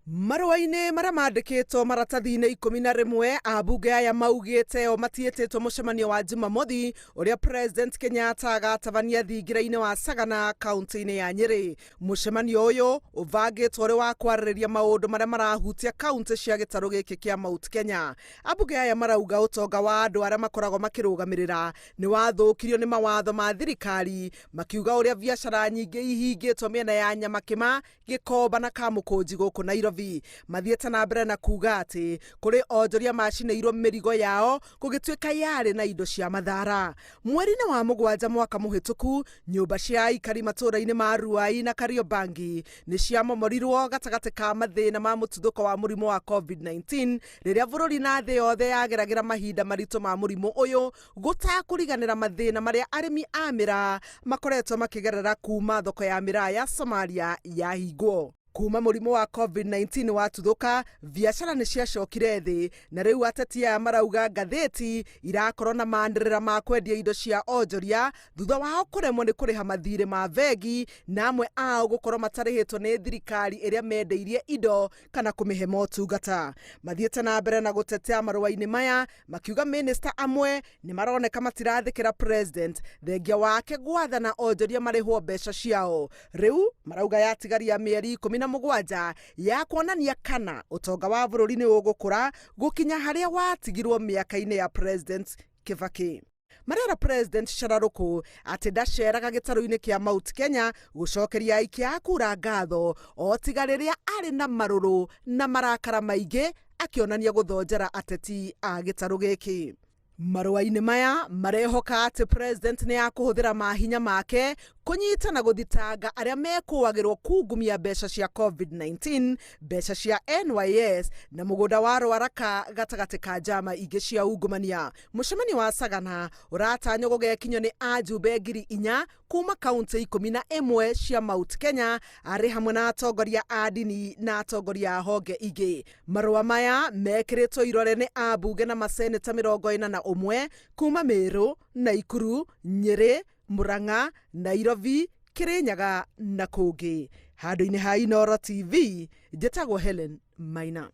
Marũa-inĩ marĩa mandĩkĩtwo maratathi-inĩ 11, ambunge aya maugĩte o matiĩtĩtwo mũcemanio wa Jumamothi ũrĩa President Kenyatta agatabania thingira-inĩ wa Sagana kaunti-inĩ ya Nyĩrĩ. Mũcemanio ũyũ ũbangĩtwo ũrĩ wa kwarĩrĩria maũndũ marĩa marahutia kaunti cia gĩtarũ gĩkĩ kĩa Mount Kenya. Ambunge aya marauga ũtonga wa andũ arĩa makoragwo makĩrũgamĩrĩra nĩ wathũkirio nĩ mawatho ma thirikari, makiuga ũrĩa biacara nyingĩ ihingĩtwo mĩena ya Nyamakĩma, Gĩkomba na Kamũkũnji gũkũ Nairobi. Mathiĩte na mbere na kuga atĩ kũrĩ onjoria macinĩirwo mĩrigo yao gũgĩtuĩka yarĩ na indo cia mathara. Mweri-inĩ wa mũgwanja mwaka mũhĩtũku, nyũmba cia aikari matũũra-inĩ ma Ruai na Kariobangi nĩ ciamomorirwo gatagatĩ ka mathĩna ma mũtuthũko wa mũrimũ wa COVID-19 rĩrĩa bũrũri na thĩ yothe yageragĩra mahinda maritũ ma mũrimũ ũyũ, gũtakũriganĩra mathĩna marĩa arĩmi a mĩraa makoretwo makĩgerera kuma thoko ya mĩraa ya Somalia yahingwo. Kuma mũrimũ wa COVID-19 watuthũka, biacara nĩ ciacokire thĩ, na rĩu ateti aya marauga ngathĩti irakorwo na manĩrĩra ma kwendia indo cia onjoria thutha wao kũremwo nĩ kũrĩha mathirĩ ma bengi, na amwe ao gũkorwo matarĩhĩtwo nĩ thirikari ĩrĩa mendeirie indo kana kũmĩhe motungata. Mathiĩte na mbere na gũtetea marũa-inĩ maya makiuga mĩnĩsta amwe nĩ maroneka matirathĩkĩra president thengia wake gwathana onjoria marĩhwo mbeca ciao. Rĩu marauga yatigaria mĩeri 17 ya kuonania kana ũtonga wa bũrũri nĩ ũgũkũra gũkinya harĩa watigirwo mĩaka-inĩ ya President Kibaki. Marera President Shararũkũ atĩ ndaceraga gĩtarũ-inĩ kĩa Mount Kenya gũcokeria aikia a kura ngatho o tiga rĩrĩa arĩ na marũrũ na marakara maingĩ akĩonania gũthonjera ateti a gĩtarũ gĩkĩ. Marũa-inĩ maya marehoka atĩ President nĩ akũhũthĩra mahinya make kũnyita na gũthitanga arĩa mekũagĩrwo kungumia mbeca cia COVID-19, mbeca cia NYS na mũgũnda wa Rwaraka gatagatĩ ka njama ingĩ cia ungumania. Mũcemanio wa Sagana ũratanywo gũgekinyio nĩ ajumbe 4,000 kuma kaunti 11 cia Mount Kenya, arĩ hamwe na atongoria a ndini na atongoria a honge ingĩ. Marũa maya mekĩrĩtwo irore nĩ ambunge na maseneta 41 kuma Meru, Naikuru, Nyĩrĩ, Murang'a, Nairobi, Kirinyaga na kũngĩ. Handũ-inĩ ha Inooro TV, njĩtagwo Helen Maina.